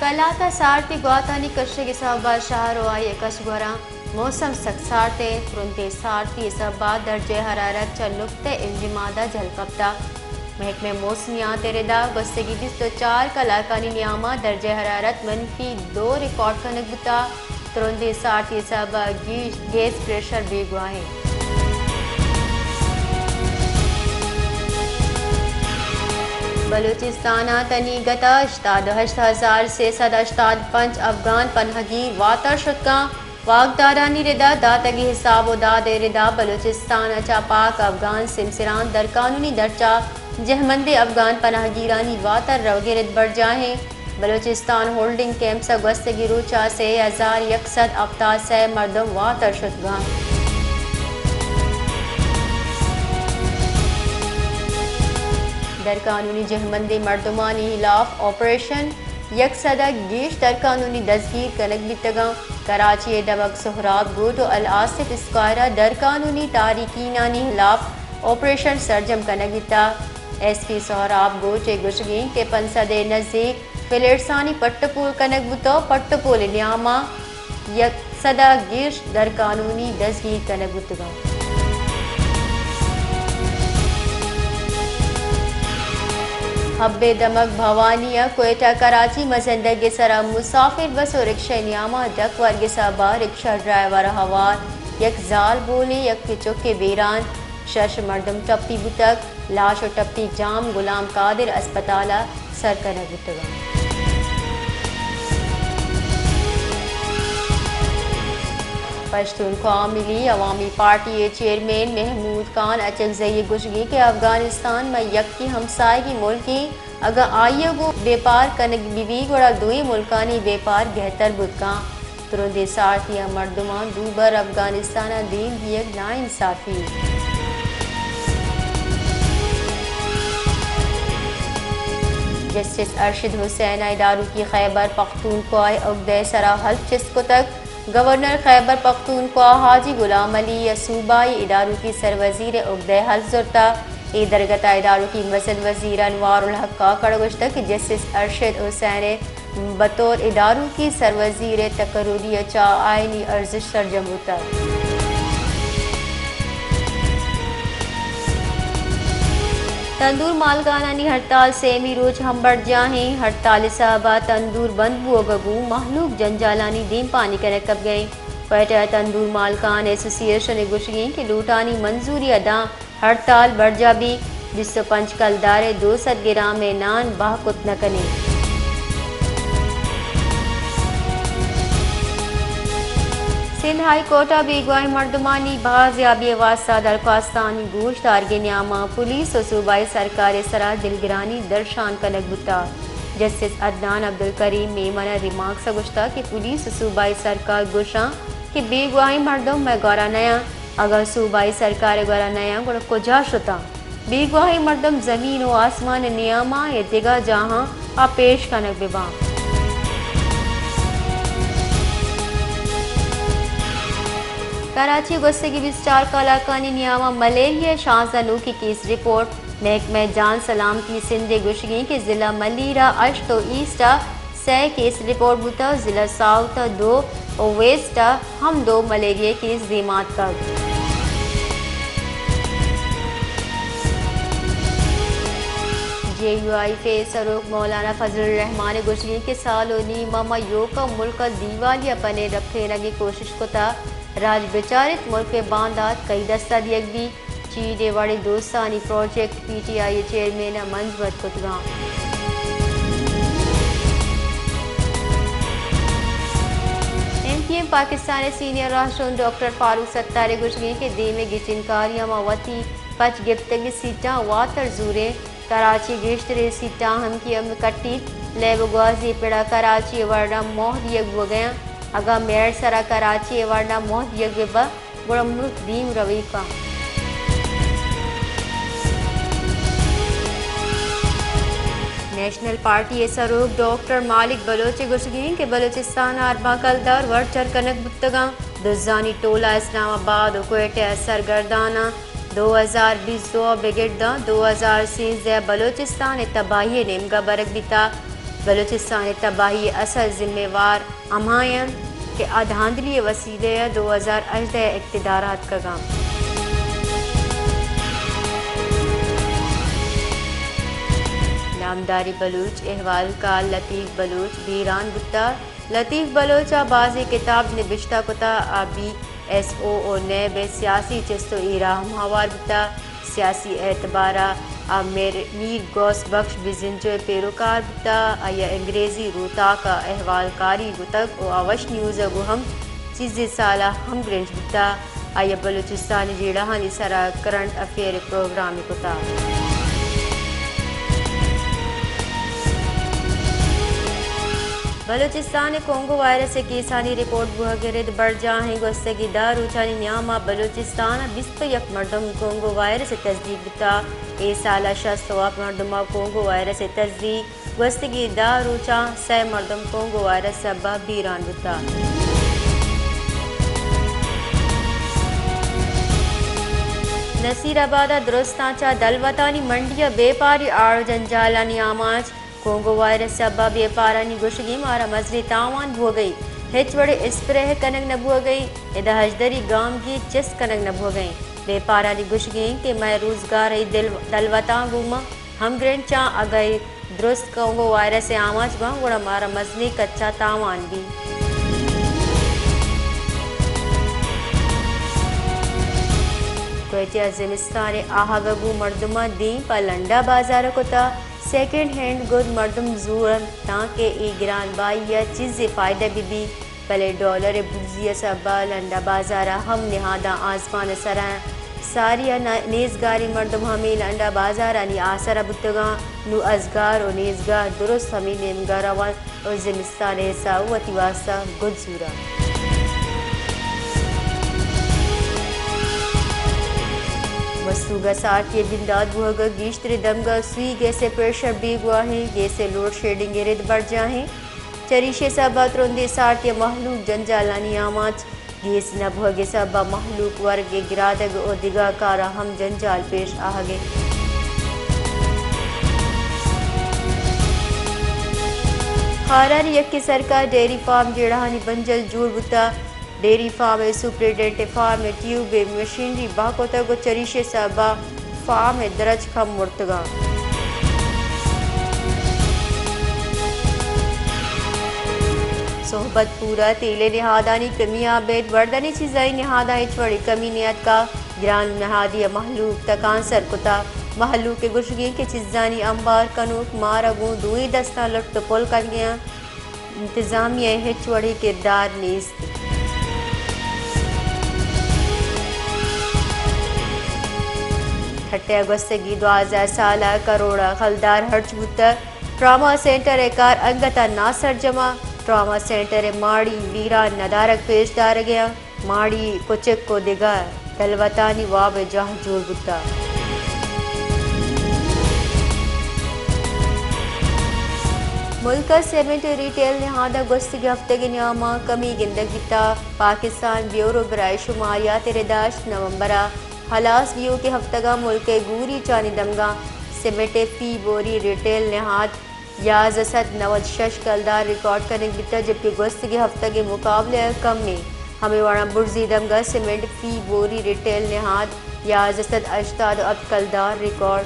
کلات ءَ سارتی گواتانی کشگ ءِ سبب ءَ شہر ءُ آئی ءِ کش گوراں، موسم سک سارت ءُ ترندیں سارتی ءِ سبب ءَ درجہ حرارت چہ نقطہ انجماد ءَ جہل کپتگ۔ محکمہ موسمیات ءِ ردا گوستگیں بیست ءُ چار کلاکانی نیام ءَ درجہ حرارت منفی دو ریکارڈ کنگ بوتگ۔ ترندیں سارتی ءِ سبب ءَ گیش گیس پریشر بیگواہ اِنت۔ بلوچستان ءَ تنیگت ءَ ہشتاد ءُ ہشت ہزار سے سد ہشتاد ءُ پنچ افغان پناہگیر واتر شتگ اَنت۔ واکدارانی ردا داتگیں حساب ءُ داد ءِ ردا بلوچستان ءَ چہ پاک افغان سیمسراں درقانونی درچ ءَ جہمندیں افغان پناہگیرانی واتر روگ ءِ رد برجاہ اِنت۔ بلوچستان ہولڈنگ کیمپس ءَ گوستگیں روچ ءَ سے ہزار یک سد ہپتاد ءُ سے مردم واتر شتگ اَنت۔ درقانونی جہمندیں مردمانی ہلاف آپریشن، یک سد ءَ گیش درقانونی دزگیر کنگ بیتگ اَنت۔ کراچی ءِ دمگ سہراب گوٹ ءُ الآصف اسکوائر ءَ درقانونی تارکینانی ہلاف آپریشن سرجم کنگ بیتگ۔ ایس پی سہراب گوٹ ءِ گوشگ اِنت کہ پنچ سد ءِ نزیک فلیٹسانی پٹ ءُ پول کنگ بوتگ ءُ پٹ ءُ پول ءِ نیام ءَ یک سد ءَ گیش درقانونی دزگیر کنگ بوتگ اَنت۔ حب ءِ دمگ بھوانی ءَ کوئٹہ کراچی مزنڈگ ءِ سرا مسافر بس ءُ رکشہ ءِ نیام ءَ ڈک ورگ ءِ سبب ءَ رکشہ ڈرائیور ءَ ہوار یک زالبولے، یک چکے بیران، شش مردم ٹپی بوتگ۔ لاش ءُ ٹپی جام غلام قادر اسپتال ءَ سر کنگ بوتگ اَنت۔ پشتونخوا ملی عوامی پارٹی ءِ چیئرمین محمود خان اچکزئی ءِ گوشگ اِنت کہ افغانستان مئے یکیں ہمساہگی ملکے، اگاں آئی ءَ گوں بیپار کنگ بہ بیت گڑا دوئیں ملکانی بیپار گہتر بوت کنت۔ ترندیں سارتی ءَ مردماں دوبر افغانستان ءَ دیم دیگ ناانصافی۔ جسٹس ارشد حسین ءَ ادارکی خیبر پختونخوا ءِ اگدہ ءِ سرا حلف چست کتگ۔ گورنر خیبر پختونخوا حاجی غلام علی ءَ صوبائی ادارکی سروزیر ءِ اگدہ ءِ حلف زرتگ۔ اے درگت ءَ ادارکی مسئلہ وزیر انوار الحق کاکڑ ءَ گوشتگ کہ جسٹس ارشد حسین ءِ بطور ادارکی سروزیر ءِ تقرری ءَ چہ آئینی ارزش سرجم بوتگ۔ تندور مالکانانی ہڑتال سیمی روچ ہم برجاہ اِنت۔ ہڑتال ءِ سبب ءَ تندور بند بوگ ءَ گوں مہلوک جنجالانی دیمپانی کنگ کپگ ءَ اِنت۔ کوئٹہ ءَ تندور مالکان ایسوسی ایشن ءِ گوشگ اِنت کہ لوٹانی منظوری ءَ داں ہڑتال برجاہ بیت، بیست ءُ پنچ کلدار ءِ دو سد گرام ءِ نان بہا کت نہ کنیں۔ سندھ ہائی کورٹ ءَ بیگواہیں مردمانی بازیابی ءِ واستہ درخواستانی گوش دارگ ءِ نیام ءَ پولیس ءُ صوبائی سرکار ءِ سرا دلگرانی درشان کنگ بوتگ۔ جسٹس عدنان عبدالکریم میمن ءَ ریمارکس ءَ گوشتگ کہ پولیس ءُ صوبائی سرکار گوش اَنت کہ بیگواہیں مردم مئے گورا نہ اَنت۔ اگاں صوبائی سرکار ءِ گورا نہ اَنت، گڑا کجا شت اَنت؟ بیگواہیں مردم زمین ءُ آسمان ءِ نیام ءَ یا دگہ جاہاں آ پیش کنگ بہ باں۔ کراچی ءَ گوستگیں بیست ءُ چار کلاکانی نیام ءَ ملیریا ءِ شانزدہ نوکیں کیس رپورٹ۔ محکمہ جان سلامتی سندھ ءِ گوشگ اِنت کہ ضلع ملیر ءَ ہشت ءُ ایسٹ ءَ سئے کیس رپورٹ بوتگ، ضلع ساؤتھ ءَ دو ءُ ویسٹ ءَ ہم دو ملیریا ءِ کیس دیم ءَ آتکگ۔ جے یو آئی ایف ءِ سروک مولانا فضل الرحمان ءِ گوشگ اِنت کہ سال ءُ نیم ءَ ما ایوک ءَ ملک ءَ دیوالیہ پن ءِ رپتینگ ءِ کوشش کتگ، راج بچار اِت ملک ءِ باندات کئی دست ءَ دیگ بیت۔ چین ءِ وڑیں دوستانی پروجیکٹ پی ٹی آئی ءِ چیئرمین ءَ منجمد کتگ اَنت۔ ایم کیو ایم پاکستان ءِ سینئر راہشون ڈاکٹر فاروق ستار ءِ گوشگ اِنت کہ دیم ءِ گچینکاریاں ما وتی پچ گپتگیں سیٹاں واتر زوریں۔ کراچی ءِ گیشتریں سیٹاں ایم کیو ایم ءَ کٹیت۔ لیب ءُ گوازی ءِ پڑ ءَ کراچی ءِ ورنا موہ دیگ بوگ ءَ اِنت۔ اگاں میرٹ ءِ سرا کراچی ءِ ورنا موہ دیگ بہ بنت، گڑا ملک دیم روی کنت۔ نیشنل پارٹی ءِ سروک ڈاکٹر مالک بلوچ ءِ گوشگ اِنت کہ بلوچستان ءَ ارباں کلدار ورچر کنگ بوتگ اَنت۔ دزانی ٹولہ اسلام آباد ءُ کوئٹہ ءَ سرگردان اَنت۔ دو ہزار بیست ءُ دو ءَ بگر داں دو ہزار سیزدہ ءَ بلوچستان ءِ تباہی ءِ نیمگ ءَ برگ بیتگ۔ بلوچستان ءِ تباہی ءِ اصل ذمہ وار ہما انت کہ آ دھاندلی ءِ وسیلہ ءَ دو ہزار ہژدہ ءَ اقتدار ءَ اتکگ انت۔ نامداریں بلوچ احوالکار لطیف بلوچ بیران بوتگ۔ لطیف بلوچ ءَ بازیں کتاب نبشتہ کتگ۔ آ بی ایس او ءُ نیب ءِ سیاسی چست ءُ ایرا ہم ہوار بوتگ۔ سیاسی اعتبار ءَ آ میر، میر غوث بخش بزنجو ءِ پیروکار بوتگ۔ آئی ءَ انگریزی روتاک ءَ احوالکاری کتگ ءُ آ وش نیوز ءَ گوں ہم چیزے سال ءَ ہمگرنچ بوتگ۔ آئی ءَ بلوچستان ءِ جیڑہانی سر ءَ کرنٹ افیئر ءِ پروگرامے کتگ۔ بلوچستان ءَ کونگو وائرس ءِ کیسانی رپورٹ بوھگ ءِ رد برجاہ ایں۔ گوستگیں دہ روچانی نیام ءَ بلوچستان ءَ بیست ءُ یک مردم کونگو وائرس ءِ تصدیق بوتگ۔ اے سال ءَ شست ءُ ہپت مردم ءَ کونگو وائرس ءِ تصدیق۔ گوستگیں دہ روچاں سئے مردم کونگو وائرس ءِ سبب ءَ بیران بوتگ۔ نصیر آباد ءَ درستاں چہ دلوتانی منڈی ءَ بیپاری آڑ ءُ جنجالانی آماچ۔ کونگو وائرس ءِ سبب ءَ بیپارانی گوشگیں مارا مزنیں تاوان بوگ ءَ ایں۔ ہچ وڑیں اسپرے کنگ نہ بوگ ءَ ایں۔ ادا ہژدری گامگیج چست کنگ نہ بوگ ءَ ایں۔ بیپارانی گوشگیں کہ مئے روزگار ءِ دل، دلوتاں گوں ما ہمگرنچاں، اگاں اے درست کونگو وائرس ءِ آماچ باں، گڑا مارا مزنیں کچ ءَ تاوان بیت۔ کوئٹہ ءَ زمستان ءِ آہگ ءَ گوں مردماں دیم پہ لنڈا بازار ءَ کتگ۔ سیکنڈ ہینڈ گد مردم زور انت تانکہ اے گران بہائی ءَ چیزے فائدہ بہ بیت، بلے ڈالر ءِ برزی ءِ سبب ءَ لنڈا بازار ءَ ہم نہاداں آزمان ءِ سر ءَ انت۔ ساری ءَ نا-، نیزگاریں مردم ہمے لنڈا بازارانی آسر ءَ بوتگ انت۔ نوں ازگار ءُ نیزگار درست ہمے نیمگ ءَ رونت ءُ زمستان ءِ حساب وتی واستہ گد زوراں۔ مستونگ ءَ سارتی ءِ بندات بوھگ ءَ گیشتریں دمگ ءَ سوئی گیس ءِ پریشر بیگواہ ایں۔ گیس ءِ لوڈ شیڈنگ ءِ رد برجاہ ایں۔ چریشی ءِ سبب ءَ ترندیں سارتی ءَ مہلوک جنجالانی آماچ۔ گیس نہ بوھگ ءِ سبب ءَ مہلوک ورگ ءِ گرادگ ءُ دگہ کاراں ہم جنجال پیش آھگ ءَ۔ خاران ءِ یکیں سرکار ڈیری فارم جیڑہانی بنجل جوڑ بوتگ۔ ڈیری فارم ءِ سپرنٹنڈنٹ ءَ فارم ءِ ٹیوب ءِ مشینری بہا کتگ ءُ چریشی ءِ سبب ءَ فارم ءِ درچک ہم مرتگ انت۔ صحبت پور ءَ تیل ءِ نہادانی کمی ءَ ابید وردنی چیزانی نہاداں ہچ وڑیں کمی نیاتکگ۔ گران نہادی ءَ مہلوک تکانسر کتگ۔ مہلوک ءِ گوشگ انت کہ چیزانی امبار کنوک مارا گوں دوئیں دستاں لٹ ءُ پل کنگ ءَ انت۔ انتظامیہ ءِ ہچ وڑیں کردار نیست۔ ٹھٹہ ءَ گوستگیں دوازدہ سال ءَ کروڑ ءَ کلدار ہرچ بوتگ۔ ٹراما سینٹر ءِ کار انگت ءَ ناسرجم ءَ۔ ٹراما سینٹر ءِ ماڑی ویران ندارگ پیش دارگ ءَ انت۔ ماڑی کچک ءُ دگہ دلوتانی واب ءِ جاہ جوڑ بوتگ۔ ملک ءَ سیمنٹ ءِ ریٹیل نہاداں گوستگیں ہفتگ ءِ نیام ءَ کمی گندگ بیتگ۔ پاکستان بیورو برائے شماریات ءِ رداشت، نومبر ءَ ہلاس بیوکیں ہفتگ ءَ ملک ءِ گوریچانی دمگاں سیمنٹ ءِ فی بوری ریٹیل نہاد یازدہ سد نود شش کلدار ریکارڈ کنگ بیتگ، جبکہ گوستگیں ہفتگ ءِ مقابلہ ءَ کم انت۔ ہمے وڑا برزی دمگ ءَ سیمنٹ فی بوری ریٹیل نہاد یازدہ سد ہشتاد ءُ ہپت کلدار ریکارڈ